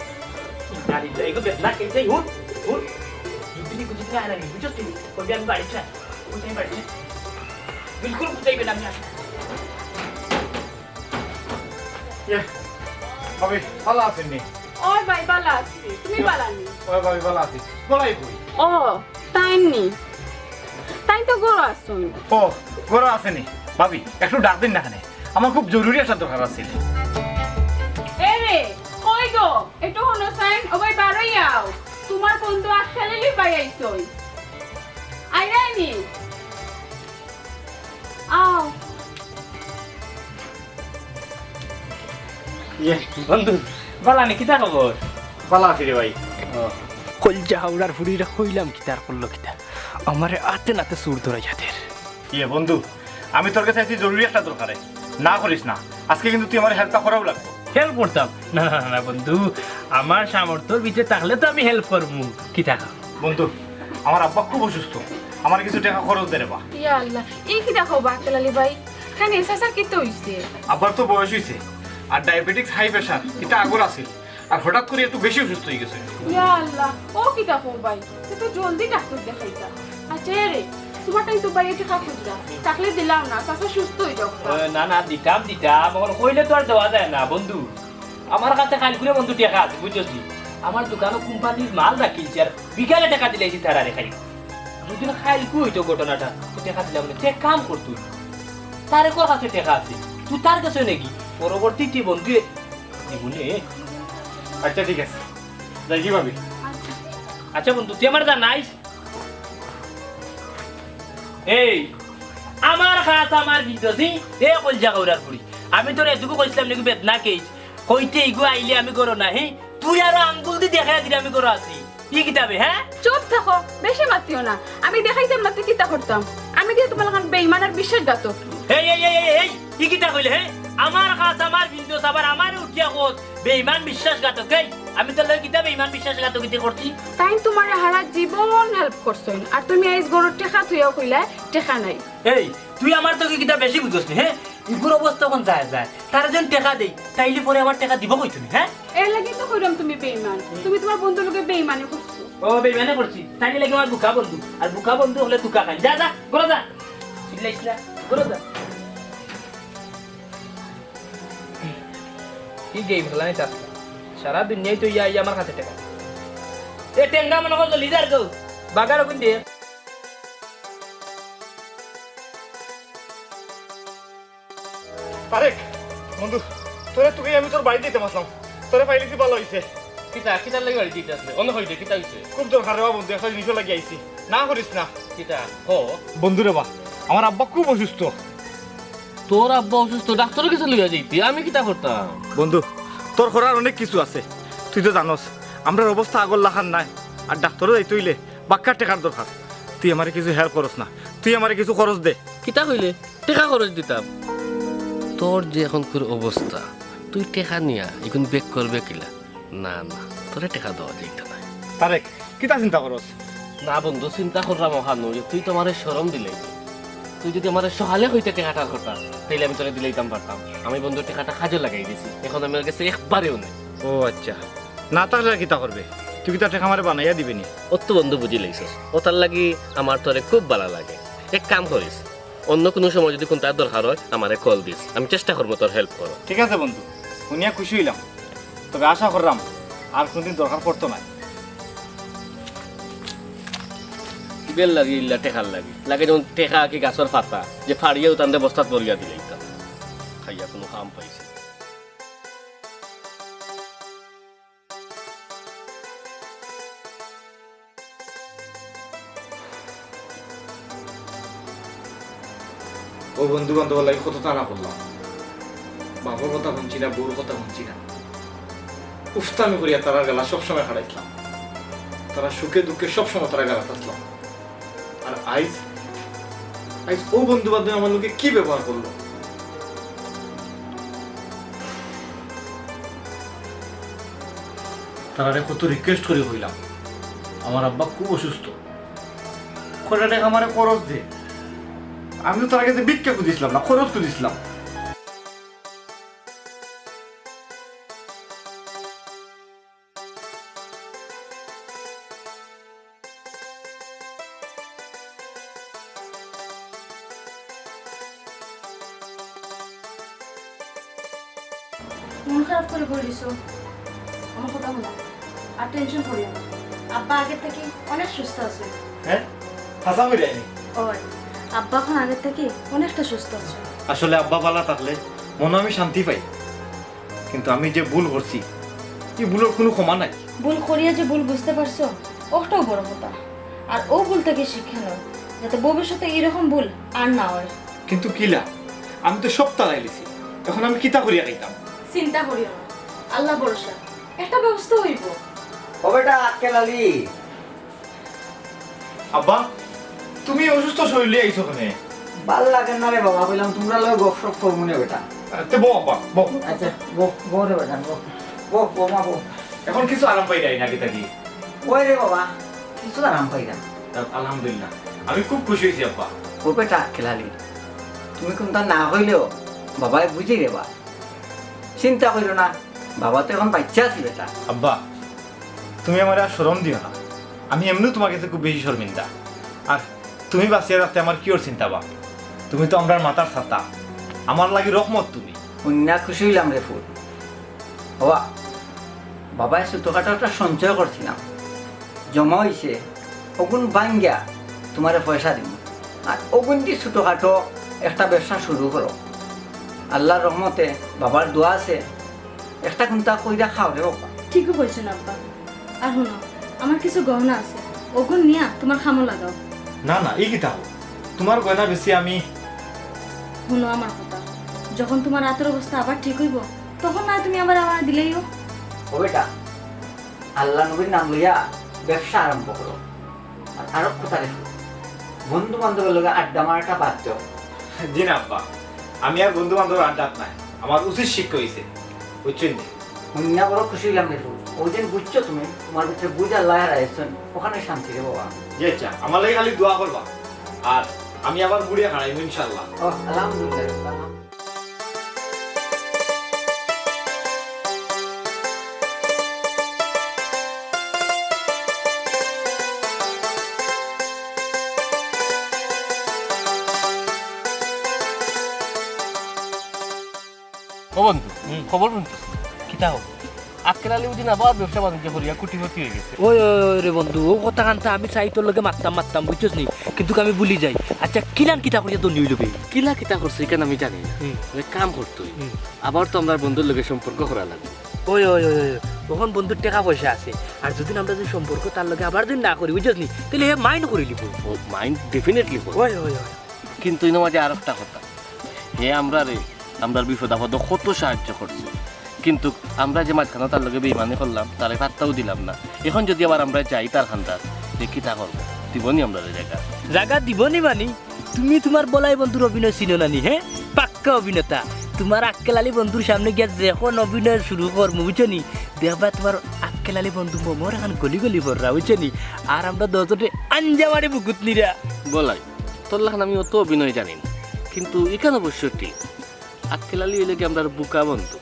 ইন্না লিল্লাহি, এগো বেদনা কেমনে? হুন, হুন। দুদিনে কুদিনে আয় না নি, বুঝছস তুই? কইবি আমি বাড়ি ছাড়। কইবি আমি বাড়ি ছাড়। বিলকুল বুঝাইবে না আমি আর। ইয়ে, ভাবি, ভালা আছইন নি? ওই ভাই, ভালা আছি। তুমি ভালা নি? ওই ভাবি, ভালা আছি। বলাই কই? ও, তাইন নি? তাইন তো ঘরো আছইন। ও, ঘরো আছে নি? ভাবি, একটু ডাক দিন না কেনে। আমার খুব জরুরি একটা দরকার আছিল। এ রে, কই গো? একটু হুনো চাইন, ও ভাই বারই আও। তুমার বন্ধু আক্কেল আলী ভাই আইছইন। আইরায় নি? আও। ইয়ে, বন্ধু, ভালা নি, কিতা খবর? ভালা আছি রে ভাই। ও। কলজা হাওড়ার ফুড়িরে কইলাম কিতা আর করলো কিতা? আমারে আতে নাতে চুর ধরাইয়া দের। ইয়ে বন্ধু, আমি তোর গেছে আইছি জরুরি একটা দরকারে। না করিস না, আজকে কিন্তু তুই আমার help টা করাউ লাগবো। Help করতাম? না, না, না, না, বন্ধু, আমার সামর্থ্যর ভিতরে থাকলে তো আমি help করমু। কিতা? বন্ধু, আমার আব্বা খুব অসুস্থ, আমার কিছু টেকা খরচ দে রে বা। ইয়া আল্লাহ, ই কিতা কও বা আক্কেল আলী ভাই? কেনে, চাচার কিতা অইছে? আব্বার তো বয়স অইছে, আর diabetics, high pressure, ইতা আগর আছিল। আর হঠাৎ করি একটু বেশি অসুস্থ অইগেছে। ইয়া আল্লাহ, ও কিতা কও ভাই? তে তো জলদি ডাক্তার দেখাইতা। আচ্ছা, এ রে, তুমার তাইন তো ভাইয়ে টেকা খুজরা, থাকলে দিলাও না, চাচা সুস্থ অই যাউক। এ, না, না, দিতাম, দিতাম। অখন কইলে তো আর দেওয়া যায় না, বন্ধু। আমার কাছে কাইলকুরে বন্ধু টেকা আছে, বুঝছস নি? আমার দোকানো কোম্পানির মাল রাখিলছি, আর বিকালে টেকা দিলাইছি তারারে খাই। যদি না কাইলকু অইতো ঘটনাটা, তো টেকা দিলাম না। তুই এক কাম কর তুই। তারে কর কাছে টেকা আছে, তুই তার কাছে নেগি। পরবর্তীতে বন্ধু জীবনে। আচ্ছা, ঠিক আছে, যাই কি ভাবি? আচ্ছা বন্ধু, তুই আমার জানাইস। এই, আমার খাস আমার বিদ্যুতি, এ কইল যা গৌরার ফুড়ি। আমি তোর এটুকু কইছিলাম নাকি বেদনা কেস? কইতে ইগু আইলে আমি করো না, হে? তুই আরো আঙ্গুল দি দেখাই দিলে আমি করো আছি। ই কিতাবে, হ্যাঁ? চুপ থাকো, বেশি মাতিও না। আমি দেখাইতাম না তে কিতা করতাম? আমি দিয়া তোমার লাখান বেইমান আর বিশ্বাসঘাতক। এই, এই, এই, এই, এই, ই কিতা কইলে, হে? আমার খাস আমার বিন্দু আবার আমার উঠিয়া কত বেইমান বিশ্বাসঘাতক। এই, আমি তোর লগে কিতা বেইমান বিশ্বাসঘাতক কিতা করছি? তাইন তোমারে হারা জীবন হেল্প করছইন, আর তুমি আইজ ঘরর টেকা থইয়া কইলায় টেকা নাই। এই, তুই আমার তোকে কিতা বেশি বুঝছনি, হে? ইগুর অবস্থা অখন যায় যায়। তারা যখন টেকা দেই, তাইলে পরে আবার টেকা দিব কই তুমি, হ্যাঁ? এর লাগি তো কইরাম তুমি বেইমান। তুমি তোমার বন্ধুর লগে বেইমানি করছো। ও, বেইমানি করছি। তাইলে লাগে আমার বুকা বন্ধু। আর বুকা বন্ধু হলে তুকা খাই। যা, যা, ঘরো যা। চিল্লাইস না, ঘরো যা। কি গেম খেলানি চাস? সারা দুনিয়ায় তো ইয়া, ইয়া আমার কাছে টেকা। এ টেঙ্গা মনে করছো লিজার গো। বাগার ওখান দিয়ে। তারেক, বন্ধু, তোরে তুই আমি তোর বাড়ি দিতে আসলাম। তোরে পাইলিছি ভালো হইছে। কিতা, কিতার লাগি বাড়ি দিতে আসলে? অন্য হইছে, কিতা হইছে? খুব দরকার রে বা বন্ধু, একটা জিনিসও লাগি আইছি। না করিস না। কিতা? হ। বন্ধু রে বা, আমার আব্বা খুব অসুস্থ। তোর আব্বা অসুস্থ, ডাক্তারর গেছে লইয়া যাইতি, আমি কিতা করতাম? বন্ধু, তোর করার অনেক কিছু আছে, তুই তো জানোস, আমরার অবস্থা আগর লাখান নাই, আর ডাক্তারও যাইতে হইলে বাক্কা টেকার দরকার। তুই আমারে কিছু হেল্প করস না, তুই আমারে কিছু খরচ দে। কিতা কইলে? টেকা খরচ দিতাম? তোর যে এখনকুর অবস্থা, তুই টেকা নিয়া এখন বেক করবে কিলা? না, না, তোরে টেকা দেওয়া যাইতো না। তারেক, কিতা চিন্তা করস? না বন্ধু, চিন্তা করলাম অখানো যে তুই তো আমারে শরম দিলে। তুই যদি আমারে সকালে কইতে টেকাটার কথা, তাইলে আমি তোরে দিলাইতাম পারতাম। আমি বন্ধু টেকাটা কাজে লাগাই দিছি, এখন আমার গেছে একবারেও নাই। ও আচ্ছা, না থাকলে আর কিতা করবে? তুই কিতা টেকা আমারে বানাইয়া দিবে নি? অত বন্ধু বুঝি লাইছস, অতার লাগি আমার তোরে খুব ভালা লাগে। এক কাম করিস, অন্য কুনু সময় যদি কুনটার দরকার হয়, আমারে কল দিস, আমি চেষ্টা করমু তোর হেল্প করার। ঠিক আছে বন্ধু, হুনিয়া খুশি হইলাম, তবে আশা কররাম আর কুনুদিন দরকার পড়তো নায়। কিবের লাগি ইল্লা টেকার লাগি? লাগে যেমন টেকা কি গাছর পাতা, যে ফাড়িয়া উতানরে বস্তাত ভরিয়া দিলাইতাম। খাইয়া কুনু কাম পাইছে না। ও বন্ধু বান্ধবর লাগি কত তাড়া করলাম, বাপর কথা হুনছি না, বউর কথা হুনছি না, উফতামি করিয়া তারার গেলা সবসময় খাড়াইছিলাম, তারার সুখে দুঃখে সবসময় তারার গেলা থাকলাম। আর আইজ, আইজ ও বন্ধু বান্ধব আমার লগে কি ব্যবহার করলো? তারারে কত রিকোয়েস্ট করি কইলাম, আমার আব্বা খুব অসুস্থ, কয়টা টেকা আমারে খরচ দে। আমি তো তারার গেছে ভিক্ষা খুঁজিছিলাম না, খরচ খুঁজিছিলাম। মন খারাপ করি বলিছো, আমার কথা হুনো, আর টেনশন করিও না। আব্বা আগের থাকি অনেক সুস্থ আছে। হ্যাঁ, হাছা কইরায়নি? ওই, আব্বা এখন আগের থাকি অনেকটা সুস্থ আছে। আসলে আব্বা ভালা থাকলে মনো আমি শান্তি পাই। কিন্তু আমি যে ভুল করছি, ই ভুলর কুনু ক্ষমা নাই। ভুল করিয়া যে ভুল বুঝতে পারছো, অটাউ বড় কথা। আর অউ ভুল থাকি শিক্ষা নেও, যাতে ভবিষ্যতে ইরকম ভুল আর না অয়। কিন্তু কিলা, আমি তো সব তাড়াইলিছি, এখন আমি কিতা করিয়া খাইতাম? চিন্তা করিও না, আল্লাহ ভরসা, একটা ব্যবস্থা অইবো। ও বেটা, আক্কেল আলী, আব্বা, তুমি অসুস্থ শরীর লইয়া আইছো কেনে? ভালা লাগে না রে বাবা, কইলাম তুমরার লগে গফ-সফ করমু নে বেটা। আহ, তে বও আব্বা, বও। আচ্ছা, বও, বও রে বেটা, বও। বও, বও মা, বও। এখন কিছু আরাম পাইরায় নি আগে থাকি? ওই রে বাবা, কিছু আরাম পাইরাম। যাক, আলহামদুলিল্লাহ, আমি খুব খুশি অইছি আব্বা। ও বেটা, আক্কেল আলী, তুমি কুনতা না কইলেও বাবায় বুঝি রে বা। চিন্তা করিও না, বাবা তো এখন বাইচ্চা আছি বেটা। আব্বা, তুমি আমারে আর শরম দিও না, আমি এমনেউ তুমার গেছে খুব বেশি শরমিন্দা। আর তুমি বাঁচিয়া থাকতে আমার কিওর চিন্তা বা? তুমি তো আমরার মাথার ছাতা, আমার লাগি রহমত তুমি। হুনিয়া খুশি অইলাম রে ফুত। বাবা, বাবায় ছোটখাটো একটা সঞ্চয় করছিলাম, জমা অইছে, অগুন ভাঙ্গিয়া তুমারে পয়সা দিমু। আর অগুন দি ছোটখাটো একটা ব্যবসা শুরু করো। আল্লার রহমতে বাবার দোয়া আছে, একটা কুন্তা কইরা খাও রে বাবা। ঠিকউ কইছইন আব্বা। আর হুনো, আমার কিছু গহনা আছে, অগুন নিয়া তুমার কামো লাগাও। না না, ই কিতা? তুমার গয়না বেচিয়া আমি হুনো আমার কথা, যখন তুমার আতর অবস্থা আবার ঠিক অইবো, তখন না তুমি আবার আমারে দিলাইও। ও বেটা, আল্লার নবীর নাম লইয়া ব্যবসা আরম্ভ করো। আর আরো কথা রে, বন্ধু বান্ধবর লগে আড্ডা মারাটা বাদ দেও। জি না আব্বা, আমি আর বন্ধু বান্ধবর আড্ডাত নাই, আমার উচিত শিক্ষা অইছে, বুঝছইন নি? হুনিয়া বড় খুশি অইলাম রে ফুল, অউ যেন বুঝছো তুমি, তুমার ভিতরে বুঝ আল্লায় হারাইছইন, অখান শান্তি রে বাবা। জি আচ্ছা, আমার লাগি খালি দোয়া করবা, আর আমি আবার ঘুরিয়া খাড়াইমু ইনশাআল্লাহ। ও, আলহামদুলিল্লাহ। ও বন্ধু, হুম। খবর হুনছস? কিতা খবর? আক্কেল আলী উদিন আবার ব্যবসা বাণিজ্য করিয়া কোটিপতি অইগেছে। ওই, ওই, ওই রে বন্ধু, অউ কথাখান তো আমি চাই তোর লগে মাততাম, মাততাম, বুঝছস নি? কিন্তুক আমি ভুলি যাই। আচ্ছা, কিলান কিতা করিয়া ধনী অইলো বে? কিলা কিতা করছে, ইখান আমি জানি না। হুম। এক কাম করতে অইবো। হুম। আবার তো আমরার বন্ধুর লগে সম্পর্ক করা লাগবো। ওই, ওই, ওই, ওই, অখন বন্ধুর টেকা পয়সা আছে, আর যুদি আমরা যুদি সম্পর্ক তার লগে আবার যুদি না করি, বুঝছস নি? তাইলে হে mind করিলিবো। ও, mind definitely করবো। ওই, ওই, ওই। কিন্তু ইনো মাঝে আরোকটা কথা, হে আমরারে, আমরার বিপদ আপদো কত সাহায্য করছে, কিন্তুক আমরা যে মাঝখানো তার লগে বেইমানি করলাম, তারে পাত্তাউ দিলাম না। অখন যুদি আবার আমরা যাই তার কান্দাত, তে কিতা করবো? দিবো নি আমরারে জাগা? জাগা দিবো নি মানি? তুমি তুমার বলাই বন্ধুর অভিনয় চিনো না নি, হে? পাক্কা অভিনেতা। তুমার আক্কেল আলী বন্ধুর সামনে গিয়া যখন অভিনয় শুরু করমু, বুঝছো নি? দেখবায় তুমার আক্কেল আলী বন্ধু মমর অখন গলি গলি পড়রা, বুঝছো নি? আর আমরা দুইওজনে আঞ্জা মারি বুকুত নিরা। বলাই, তোর লাখান আমি অত অভিনয় জানি না, কিন্তু ইখান অবশ্য ঠিক। আক্কেল আলী অইলো গি আমরার বুকা বন্ধু।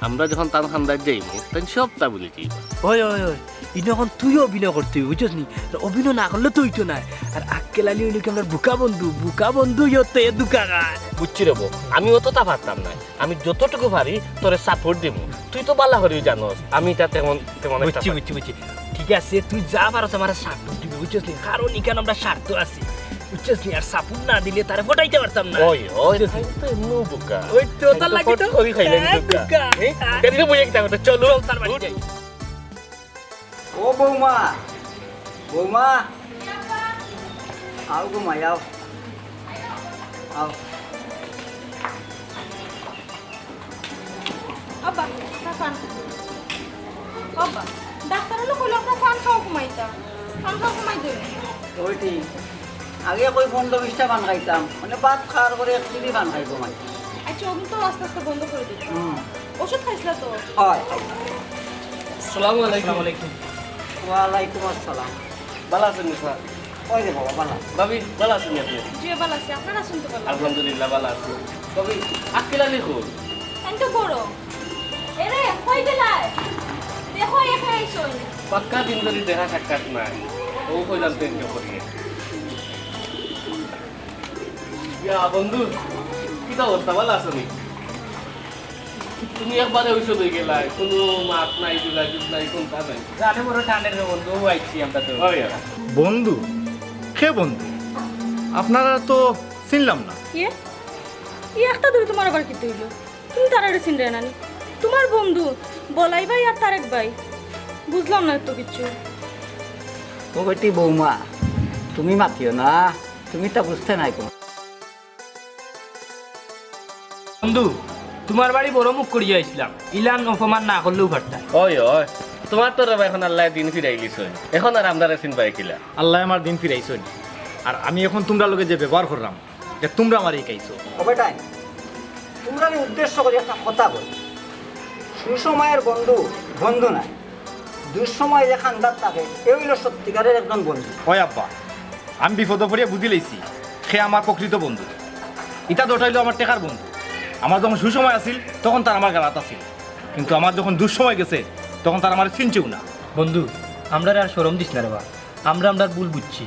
আমরা যখন তান কান্দাত যাইমু, তাইন সবতা ভুলি যাইবা। ওই, ওই, ওই, ইনো অখন তুইও অভিনয় করতে অইবো, বুঝছস নি? আর অভিনয় না করলে তো অইতো নায়। আর আক্কেল আলী অইলো গি আমরার বুকা বন্ধু, বুকা বন্ধু ইয়তে দুকা খায়। বুঝছি রে বউ, আমি অততা পারতাম নায়। আমি যতটুকু পারি তোরে support দিমু। তুই তো ভালা করিউ জানোস, আমি ইতা তেমন, তেমন একটা বুঝছি, পারি। বুঝছি, বুঝছি। ঠিক আছে, তুই যা পারস আমারে support দিবি, বুঝছস নি? কারণ ইখান আমরার স্বার্থ আছে, বুঝছস নি? আর support না দিলে তারে পটাইতে পারতাম না। ওই, ওই, বুঝছস নি? তাই তো এমনেউ বুকা। ওই তো, তাই তার তো লাগি পট তো করি খাইলেন হ্যাঁ, বুকা। বুকা। এ? হ্যাঁ। কেন বইয়া কিতা কথা? চলো। চল, তার বাড়ি যাই। ও বৌমা, বৌমা, আও গো মা, আও, আও। আব্বা, চা খান। আব্বা, ডাক্তার অকলে কইলো আপনার পান খাওয়া কমাইতা। পান খাওয়া কমাই দেন। ওই ঠিক। আগে কই পনরো বিশটা পান খাইতাম, মানে ভাত খাওয়ার পরে এক চিবি পান খাইতাম। আচ্ছা, অখন তো আস্তে আস্তে বন্ধ করি দিবা। হুম। ওষুধ খাইছলা তো? অয়। আসসালামু আলাইকুম। আসসালামু আলাইকুম। ওয়ালাইকুম আসসালাম। ভালা আছইন নি, স্যার? ওই যে বাবা, ভালা। ভাবি, ভালা আছইন নি আপনি? জি, ভালা আছি। আপনারা আছইন তো ভালা? আলহামদুলিল্লাহ, ভালা আছি। ভাবি, আক্কেল আলী কই? আমি তো বড়। এরে, কই গেলায়? দেখো, এখানে আইসো। পাক্কা দিন ধরি দেখা সাক্ষাৎ নাই। ও কইলাম তো এনকে করিয়ে। ইয়া বন্ধু, কিতা অবস্থা, ভালা আছো নি? তুমি একবারে অইসব অই গেলায়, কুনু মাত নাই, যোগাযোগ নাই, কুন্তা নাই। জানে বড় টানের রে বন্ধু, ও আইছি আমরা তো। ওই আর। বন্ধু? কে বন্ধু? আপনারারে তো চিনলাম না। কে? ই একটা ধরে তুমার আবার কিতা অইলো? তুমি তারারে চিনরায় না নি? তুমার বন্ধু বলাই ভাই আর তারেক ভাই। বুঝলাম না তো কিচ্ছু। ও বেটি বৌমা, তুমি মাতিও না, তুমি তা বুঝতে নাই কুনু। বন্ধু, তুমার বাড়ি বড় মুখ করিয়া আইছলাম, ইলান অপমান না করলেও পারতায়। ওই, ওই, তুমার তো রে বা অখন আল্লায় দিন ফিরাইলিছইন, অখন আর আমরারে চিনবায় কিলা? আল্লায় আমার দিন ফিরাইছইন, আর আমি অখন তুমরার লগে যে ব্যবহার কররাম, যে তুমরা আমারে হিকাইছো। ও বেটাইন, তুমরারে উদ্দেশ্য করি একটা কথা কই। সুসময়ের বন্ধু, বন্ধু নায়। দুঃসময় যে কান্দাত থাকে, এ অইলো সত্যিকারের একজন বন্ধু। ওই আব্বা, আমি বিপদো পড়িয়া বুঝিলাইছি, কে আমার প্রকৃত বন্ধু। ইতা দুটা অইলো আমার টেকার বন্ধু। আমার যখন সুসময় আছিল, তখন তারা আমার গালাত আছিল, কিন্তু আমার যখন দুঃসময় গেছে, তখন তারা আমারে চিনছেও না। বন্ধু, আমরারে আর শরম দিস না রে বা, আমরা আমরার ভুল বুঝছি।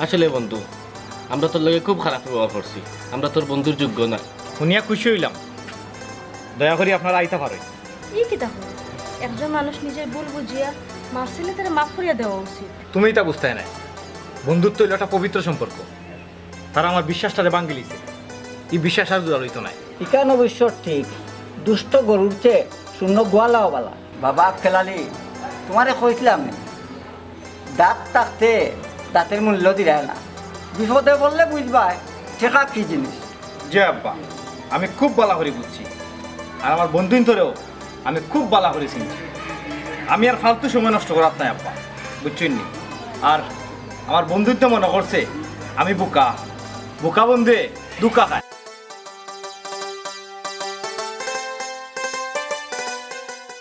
আসলে বন্ধু, আমরা তোর লগে খুব খারাপ ব্যবহার করছি, আমরা তোর বন্ধুর যোগ্য না। হুনিয়া খুশি অইলাম, দয়া করি আপনারা আইতা পারইন। ই কিতা কইন? একজন মানুষ নিজের ভুল বুঝিয়া মাফ চাইলে তারে মাফ করিয়া দেওয়া উচিত। তুমি ইতা বুঝতায় নায়, বন্ধুত্ব অইলো একটা পবিত্র সম্পর্ক। তারা আমার বিশ্বাসটারে ভাঙ্গিলিছে, ই বিশ্বাস আর জুড়া লইতো নায়। ইখান অবশ্য ঠিক, দুষ্ট গরুর চেয়ে শূন্য গোয়ালাও বালা। বাবা খেলালি, তুমারে কইছলাম নি, দাঁত থাকতে দাঁতের মূল্য দিরায় না, বিপদে পড়লে বুঝবায় টেকা কি জিনিস। জি আব্বা, আমি খুব বালা করি বুঝছি, আর আমার বন্ধুইন্তরেও আমি খুব বালা করি চিনছি। আমি আর ফালতু সময় নষ্ট করাত নাই আব্বা, বুঝছইন নি? আর আমার বন্ধুইন্তে মনে করছে আমি বুকা, বুকা বন্ধুয়ে ধুকা খায়।